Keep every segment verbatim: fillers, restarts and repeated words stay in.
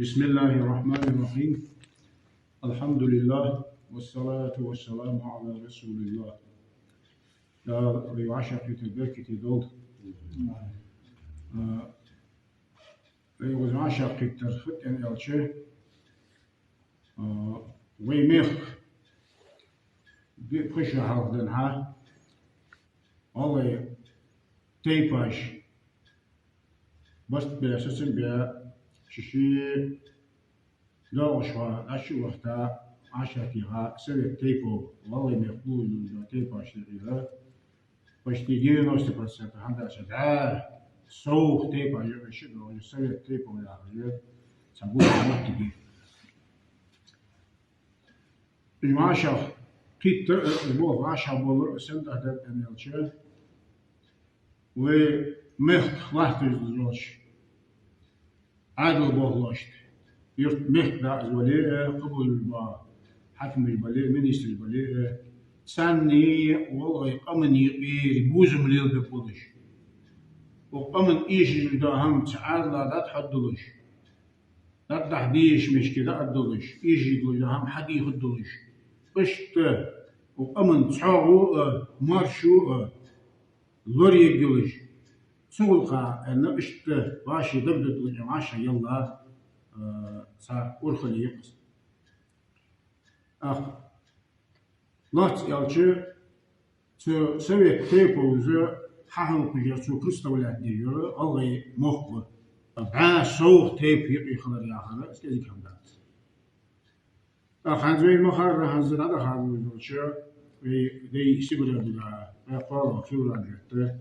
بسم الله الرحمن الرحيم. الحمد لله والصلاة والسلام على رسول الله. Дала вай вӀашагӀкхетар беркате долда. А, вай вӀашагӀкхетар хӀаьта аьлча, а, вай мехка би-, пхи шу хьалха денз хьа, гӀалгӀай тайпаш барт бе, сацам бе, ший-ший доагӀаш хьа, дӀачу вахта, вӀашагӀтеха, Совет тайпов, гӀалгӀай мехка болаш дола тайпаш лийра, почти девяносто процент хӀанз а дац, бӀаь совгӀа тайпа йоӀ ши доагӀаш, Совет тайпов яхаш, цхьа гулла моттиг я. Уж вӀашагӀкхийтта, э, уж болх вӀашагӀболар сенна тӀа дар аьлча, вай мехка латташ долча Ӏаьдала болхлошта, юрт-мехка дакъаза вале а, къоабалдеш бола хьакимаш бале а, министраш бале а, царна а, гӀалгӀай къаман юкъера бувзам лелабергболаш, укх къаман эшаш дола хӀама цу Ӏаьдала дӀатӀахьоргдолаш, дӀатӀадахьа дезаш мишта да а долаш, эшаш долаш дола хӀама хьадийхаргдолаш, иштта укх къаман цхьоагӀо а, маьршо а лораергйолаш, цу гӀулакха аьнна, иштта вӀаший дагадоаллаш вӀашагӀъелла, а, цхьа урхалле я-кх из. Ах, лоацца аьлча, цу Совет тайповца хьахьокхаш яр, цо представлять деш яр гӀалгӀай мохк ва. БӀаь совгӀа тайпа юкъе хилар яхар, из кӀезига хӀама дац. ТӀаккха хӀанз вайна ма харра, хӀанз дӀадахар долча, вай дай Сибре дуга, вай кхоалагӀа февраль бетта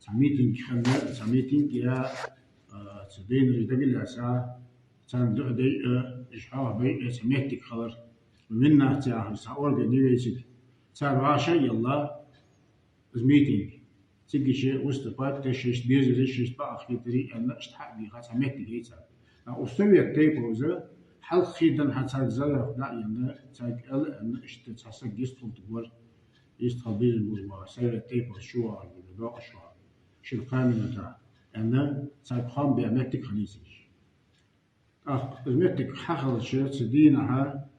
цхьа митинг хинна, цхьа митинг я, а, цу дайнараш дагалаьца, царна дуӀа дай а, уж хьоахабай а цхьа моттиг хилар. Виннат яхаш цхьа орган я вайцига. Цар вӀашагӀъелла из митинг. Цига ше выступать де, шоашта безари, шоашта бакъахьа хетари аьнна, иштта хьа а бийха цхьа моттиг я цар. А укх Совет тайповца хьалххе денз хьа царга заявка дӀа а енна, царга аьлар аьнна, иштта цхьа саг йистхулийтаргвар, йистхила безам болаш ва, Совет тайповца чувоагӀаш ва, доакъашвоагӀа, шун кхаь минута аьнна, царга хоам бе моттиг хиннай цига. ТӀаккха из моттиг хьахилча, цу дийнахьа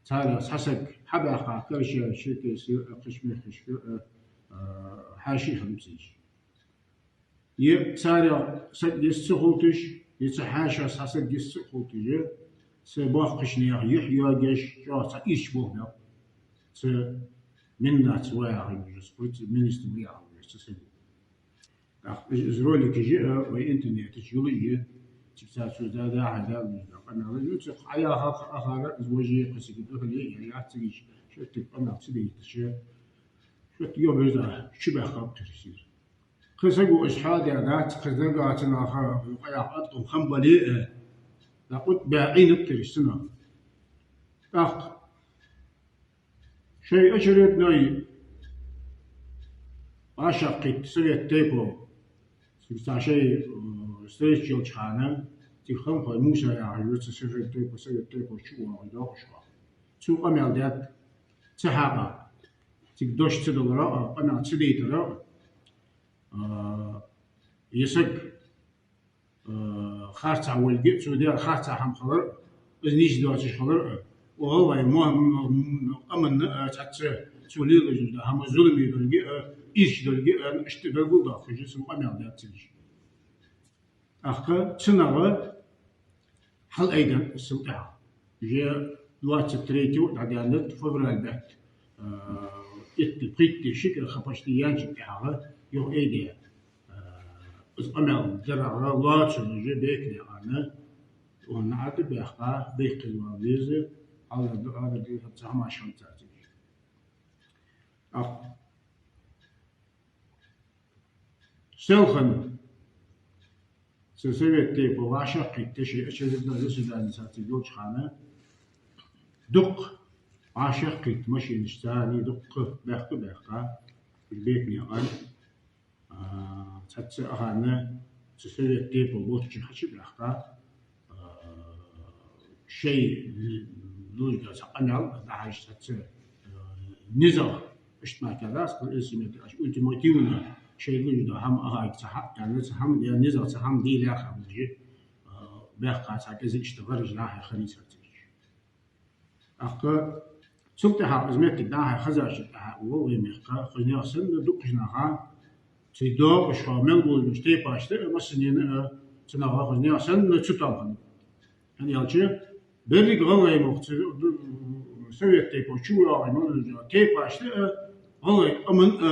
царех цхьа саг хьабаьхка, Карачаево, Черкесаево, кхыча мехкашка, а, а, хьаьший хиннаб цига. Е царех саг йист ца хулийташ, е цу хьаьшех цхьа саг йист ца хулийташ, цу боккхийча наьха юхь йоагаш, чӀоагӀа цхьа ийрча болх баьб цу Миннаца ва яхаш, цу министр ва яхаш, цу сага. ТӀаккха из, из роликаш а вай интернета чу йолаш я, цига цар цо да, да, хьа да, да, къамаьл а ю, цу Ӏаяха, ахара из вожий кхы цига духьале, я яц цига, шоттиг къамаьл ца дайтача, шоттиг йо берза чубаьхкаб терсир. Кхы саго из хьадаь дац, кхы дагацанаха юкъа яха аткъам хам бале а, дӀакъоттабаь Ӏийнаб терсина. ТӀаккха шоай очередной вӀашагӀкхийтта Совет тайпов, цига цхьа шоай, э, встреча йолча хана, цига Хамхой Муса яхаш вар цу Совет тайпов, Совет тайпов чувоагӀаш доакъашвоагӀа. Цо къамаьл даьд, ца хьакъа, цига дош ца далара а, къамаьл ца дайтара а, а, е саг, а, харцахьа волга, цо даьр харцахьа хӀама хилар а, из нийса доацаш хилар а, укх гӀалгӀай мо-, м-, м-, къаманна а цхьацца цо лелаш дола хӀама зуламе долга а, ийрча долга а, иштта белгалдоаккхаш, цо къамаьл даьд цига. ТӀаккха цунах хьалайдаьд из цул тӀехьагӀа. Уже двадцать третьего дӀадаьннад февраль бетта, а, итт, пхийтта ди, ши кӀира ха почти яьнначул тӀехьагӀа юха айдаьд. А, из къамаьл дарах лоацаш уже бекъа декъана, цунна Ӏадда баьхка, бехказа вала веза, Аллахӏа дуӀа дар деза, цхьа хӀамаш хиннад царцига. ТӀаккха селхан цу Совет тайпов вӀашагӀкхийтта, шоай очередной заседани царцига йолча хана, дукха вӀашагӀкхийтта машинаш царна дукха баьхка, баьхка, уж бекъа некъан, а, цхьацца ахарна цу Совет тайпов болча хана чубаьхка, а, шоай луш дола цхьа къамаьл дӀахьажа цхьацца, а, низагӀа, иштта мара дац, кхы элсаме тӀа аьлча ультимативно, шоай луш дола хӀама ахарга цхьа хьа а аьнна, цхьа хӀама де, низагӀа цхьа хӀама де лаьрхӀа луш я, а, баьхка цхьа кӀезига иштта гӀараш дӀа-хьа хиннай царца. ТӀаккха цул тӀехьагӀа из моттиг дӀа-хьа хезачул тӀехьагӀа вай мехка, кхуза наьха санна, дукхача наха, цу доакъашхо мел болча тайпашта а, массанена а, цу наха, кхуза наьха санна, цу тайпан. ХӀана аьлча, берригаш гӀалгӀай ма бий, цу совет тайпан чу воагӀаш мел болча тайпашта а, гӀалгӀай къаман а,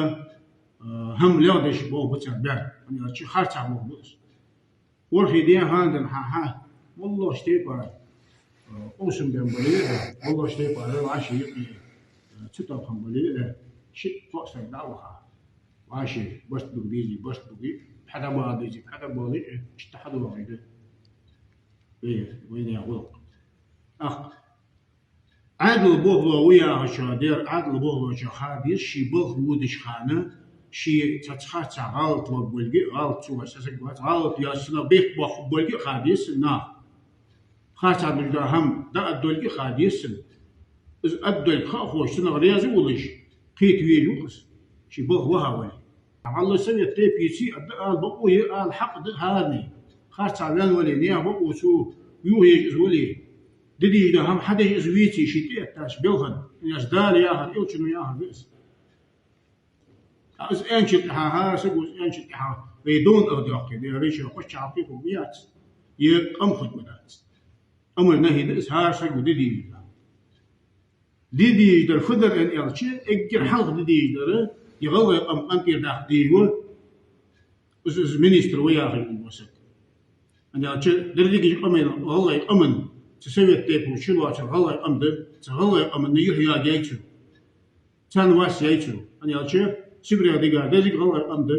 а, хӀама леладеш болх ба цар бер. ХӀана аьлча, харцахьа болх ба из. ВорхӀе ден хана денз хьа-хьа, моллагӀча тайпара, э, къовсам бе бале а, моллагӀча тайпара вӀаши юкъе, э, цу тайпан бале а, шиъ-кхоъ саг дӀа а ваха, вӀаши барт буга дезий, барт бугий, пхьа дӀабала дезий, пхьа дӀабалий, э, иштта хьадоагӀаш да вай, вайнаьха гӀулакх. ТӀаккха Ӏаьдала болхло ва яхачоа, дера Ӏаьдала болхлочоа ха деза, ший балха водача хана, ший цхьацца харцахьа гӀалат лургболга, гӀалат ца воаца саг вац, гӀалат йоацача цунах бехк боаккхаргболга ха деза цунна наха. Харцахьа деш дола хӀама дӀааргдолга ха деза цунна. Из аргдолга ха а ховш, цунах раьза а волаш, кхета везаш ва-кх из, ший балха ваха вале. ВаллахӀи, совет тайпаца а да ала бокъо я, ала хьакъ да хӀаране. Харцахьа ваьнна вале, наьха бокъо цо юхаеш из вале, де дезаш дола хӀама хьадеш из веце, ший тӀаэттача балхана, иштта Дала яхар, Элчано яхар да из. ТӀаккха из аьнначул тӀехьагӀа, хӀара саго из аьнначул тӀехьагӀа, вай дона ах доаккхе, вай рече кхоачча хьалкхе хӀама яц, е къам хургдац. Амр-нахьи да из, хӀара саго де дезаш да. Де дезаш дар фу дар аьнна аьлча, эггара хьалха де дезаш дар, е гӀалгӀай къам къинтӀера даккха дезаш ва, из, из министр ва яхаш вола саг. ХӀана аьлча, дерригача къаман, гӀалгӀай къаман, цу совет тайпан чулоацар гӀалгӀай къам да, цу гӀалгӀай къаманна юхь йоагаьй цо, царна вас яьй цо. ХӀана аьлча, Сибрех дигар деррига гӀалгӀай къам да.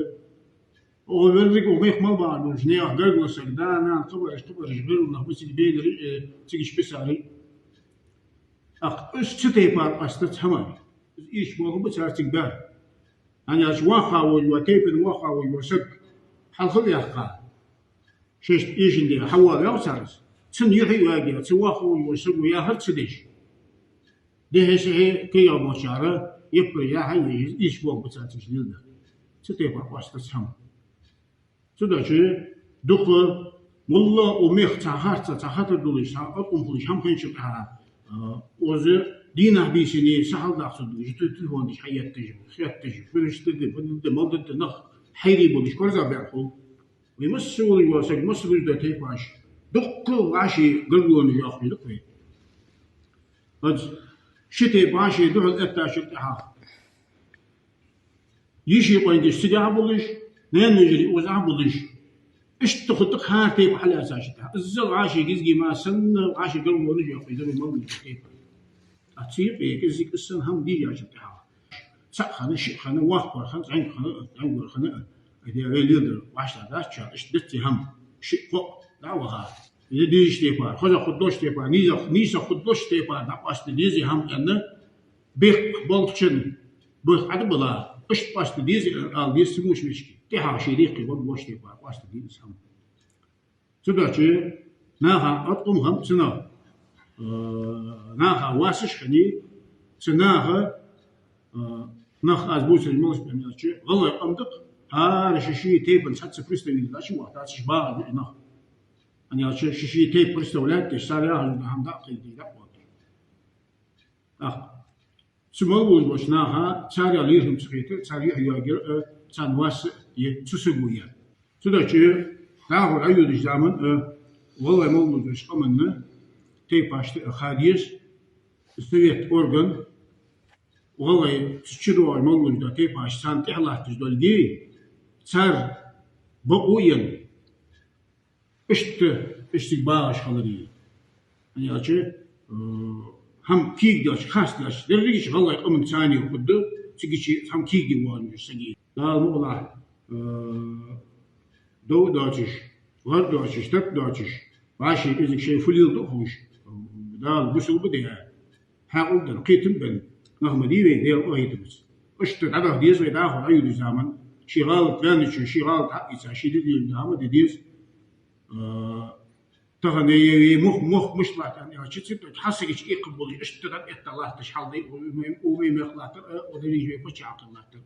Оаха верригаш, оаха мехка мел багӀаш болча наьха гаргара саг, да-нана, кхыбараш, кхыбараш, гӀиргӀа нах ба цига баьннараш, э, цига ишта бисараш. ТӀаккха уж цу тайпара къоастац хӀама. Из ийрча болх ба цар цига бер. ХӀана аьлча, вахар волаш, тайпан вахар волаш саг хьалха а ваьккха, шоашта эшаш де хьавоалаваьв цар из. Цунна юхь а йоагаь, цу вахар волча саго яхар ца деш, дехьа-сехьа кагий болчар яппар яхьа а еш, из ийрча болх ба цар цига леладер. Цу тайпара къоастац хӀама. Цудухьа дукха моллагӀа укх мехка цхьа харц, цхьа хатар долаш, цхьа алкъам хулаш хӀама хинначул тӀехьагӀа, а, укхаза дийнахьа-бийсанна са хьалдаккха ца дувш, ту телефон деш хьаетташ, хетташ, фу иштта да, фу да, мала да нах хьайра болаш, корзагӀбаьр хул. Вай массе волаш вола саг, массе луш дола тайпаш, дукха вӀаший гаргалонаш йоаккхаш да-кх вай. ХӀанз ши тайпа вӀаший духьал эттачул тӀехьагӀа, йиший къонгаш цигахьа болаш, наьна-вежарий укхазахьа болаш, иштта хургда-кх хӀара тайпа хьалаьцачул тӀехьагӀа. Иззал вӀаший гизги ма санна, вӀаший гаргалонаш йоаккхаш да вай моллагӀча тайпан. А цу юкъе кӀезига из санна хӀама дийшачул тӀехьагӀа, цаӀ хана, шиъ хана, воккхагӀвар хана, зӀамига хана, зӀамига хана, а, де вай леладер вӀаштӀехьадац, иштта деций хӀама, шиъ-кхоъ дӀа а ваха, из дезача тайпара, хоза хургдолча тайпара, нийса, нийса хургдолча тайпара дӀакъоастаде дезий хӀама аьнна, бехк болчун бехк Ӏодилла, иштта къоастаде дезий ала деза цу мушмечки. ТӀехьагӀа ший декхе варгволча тайпара къоастаде деза из хӀама. Цудухьа наха аткъам хӀама цунах, э, наха васаш хиннай, цу наха, э, нах аз бувцараш малаш ба аьлча, гӀалгӀай къам да-кх, хӀара ший-ший тайпан цхьацца представитель даьча вахтацаш багӀа да нах. ХӀана аьлча ший-ший тайпа представлять деш, цар яхаш дола хӀама дӀа а кхайкадеш, дӀа а оттадеш. ТӀаккха цу мел болаш болча наха царех лерхӀам ца хетар, цар юхь йоагаяр, э, царна вас а е, цу саго яр. Цудухьа дӀахо Ӏойодача заман, э, гӀалгӀай мел болаш болча къаманна, тайпашта а ха деза, совет орган, гӀалгӀай цу чу доагӀаш мел болаш дола тайпаш, царна тӀехьа латташ долга, цар бокъо а енна, иштта, иштта цига багӀаш хилар. ХӀана аьлча, э, хӀама кийгделча, харцделча, дерригача гӀалгӀай къаман царна юкъе хургда, цигача хӀама кийгде воагӀаш саг. Дала мукъалахь, э, дов доацаш, лар доацаш, тап доацаш, вӀаший кӀезига шоай фу леладу а ховш, Дала бусалба даь, хьаькъал а даь, кхетам а баь нах ма дий вай, Даьла къахетамца. Иштта дӀадаха деза вай дӀахо Ӏойодача заман. Ший гӀалат ваьнначо ший гӀалат хьаийца, ший де дезаш дола хӀама де деза. А, тахан е, е, е мух, мух мишта латт аьлча, цу тӀа хьасагича эккхаб болаш, иштта дӀа а этта латташ хьал да, у, у, у мехка латтар, а, у дерригаш вай паччахьалкхен латтар.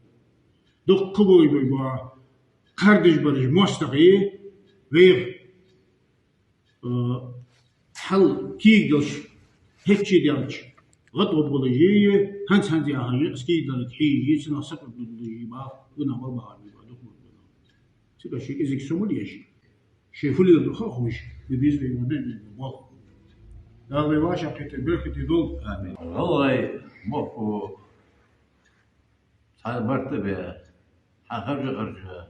Дукха болаш ба, кхардаш бараш моастагӀий вайх Хьал кийгделча, хӀеччи делча, гӀатӀо болаш е, хӀанз-хӀанз яхаш, из кийгдаларга хьежа, цунах сакъердалуш е бах, гунахь мел бахар бе ба, дукха болх ба. Цигара ший кӀезига сомал еш, ший фу леладу ха а ховш, ма беза вай ма бе беза болх. Дала вай вӀашагӀкхетар беркате долда. Амин. ГӀалгӀай мохк цхьа барт бе, хьахаржа-харжа,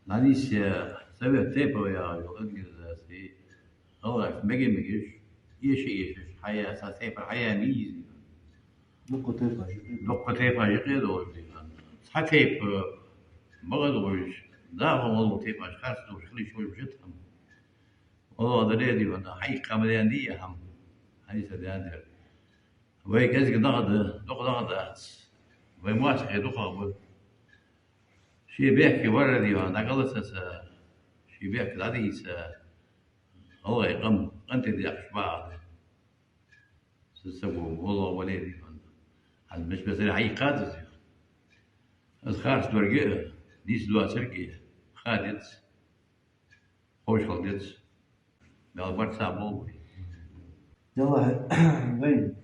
дӀанийсъе, совет тейпов яхаш йола организаци, гӀалгӀашта мега-мегаш, эша-эшаш, хьаяь, цхьа тейпара хьаяь ма йий из. Дукха тейпаш юкъе. Дукха тейпаш юкъе долаш дийна. Цхьа тейпа мага долаш, дӀахо гӀолла тейпаш харц долаш хила йиш йолаш ба хӀама. ГӀалгӀа дале а дийна, хьайкха ма даьннадий из хӀама. Хьайса даьннадар. Вай кӀезига нах да, дукха нах дац. Вай моастагӀий дукхагӀа ба. Ший бехке вар а дийна, дӀакъала ца ца, ший бехк дӀадийца, гӀалгӀай къам къинтӀера даьккхача бакъахьа да. Са саго гӀалгӀа вале а дийна. Хьал мишта бесаре хьайкхад из. Из харц долга а, нийса доацилга а ха деза. Ховш хила деза. Дала барт цхьа болба вай. Делахь, вай,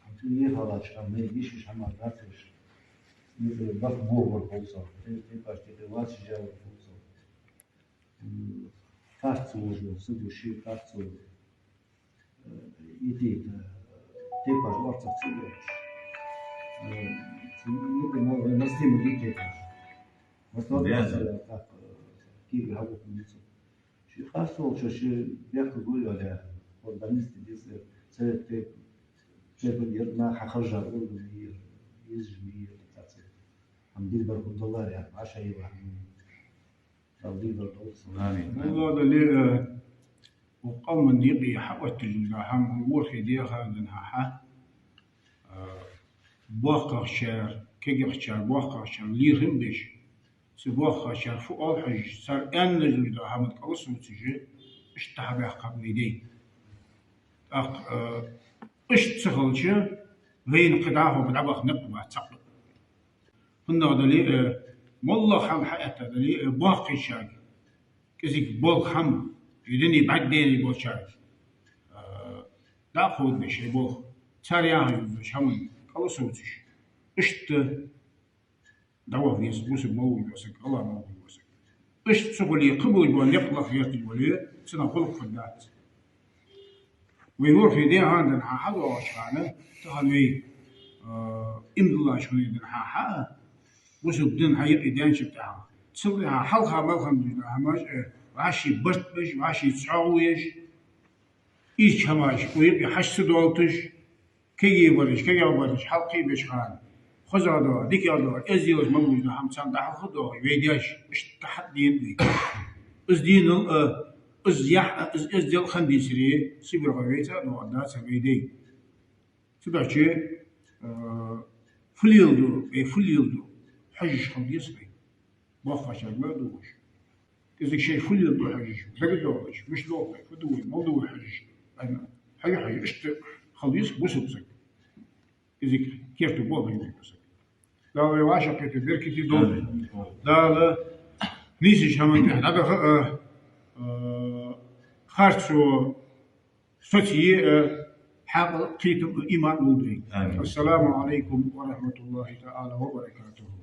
хьан цу ехалаш хьан, вай йиш-йиш хӀама дацараш, из барт бохабар ховсал, тей-, тейпаш тӀехьа вацаш явар ховсал. М, харц волаш, са душе харц волаш. Э, идит, э, тейпаш орцах ца доалаш. Э, цу, ну, мо, вай мастема ди тейпаш. Мастема Да, да. Ца, так, э, кига хьагук муницу. Ши харц волча ши бехк гуйола, организм диза, совет тейп, тейпа ер нах хьахаржа орган мийр, езаш мийр, так, ам дилбар худалар, я, ваша ила. Дала дилбар долда. Амин. МоллагӀа дале а, укх къаман юкъе хьаотташ да хӀама, ворхӀе даь хана денз хьа, а, боккхагӀчар, кегийчар, боккхагӀчар лерхӀам беш, цу боккхагӀчар фу оал хьожаш, цар аьнна луш да хӀама кӀалсуцаш, иштта хьабаьхкаб вай дай. ТӀаккха, а, иштта ца хилча, вайна кхы дӀахо дӀабаха никъ бац цхьаккха. ХӀаннагӀа дале а, моллагӀа хӀама хьаэтта дале а, боккхийчарга кӀезига болх хӀама, из дуне бӀаргадайна болчарга, а, дӀакховдабе шоай болх, цар яхаш долча хӀаман кӀалсуцаш, иштта дӀаваха веза, бусалба ма вий вай саг, гӀалгӀа ма вий вай саг. Иштта ца хуле, кхыболча бола никъ лаха гӀерташ вале, цунах гӀулакх хургдац. Вай ворхӀе даь хана денз хьа хьадоагӀача хана, тахан вай, а, иман диллача хана денз хьа, хьа, бусалба ди хьа юкъе даьнначул тӀехьагӀа. Цул тӀехьагӀа хьалха-малха дувцаш да хӀамаш, э, вӀаший барт беш, вӀаший цхьоагӀо еш, ийрча хӀамаш укх юкъе хьачу ца доалийташ, кегий бараш, кегий бараш хьалкхебеча хана, хозагӀа дола, дикагӀа дола, эзделаш мел луш да хӀама царна дӀахьалха доахаш, вай даьша иштта хьадена вай. Из денал а, из яхь а, из эздел а хиннадацаре, СибрегӀа вай цӀа а доагӀаргдац вай дай. Цудухьа, э, фу леладу, вай фу леладу хьожаш хила деза вай. БоккхагӀчарга ма дугӀаш. КӀезига шоай фу леладу хьожаш, дагадоагӀаш, мишта доагӀа вай, фу ду вай, мала ду вай хьожаш. Вайна хьожа-хьожа, иштта хила веза бусалба саг. КӀезига керта бохабе веза саг. Дала вай вӀашагӀкхетар беркате долда. Амин. Дала нийсача хӀаман тӀа дӀабаха, а, а, харцо соцае, а, хьаькъал, кхетам, иман лолда вайна. Амин. Ассаламу Ӏалайкум ва рахьматуллахӀи таӀала ва баракатухӀ.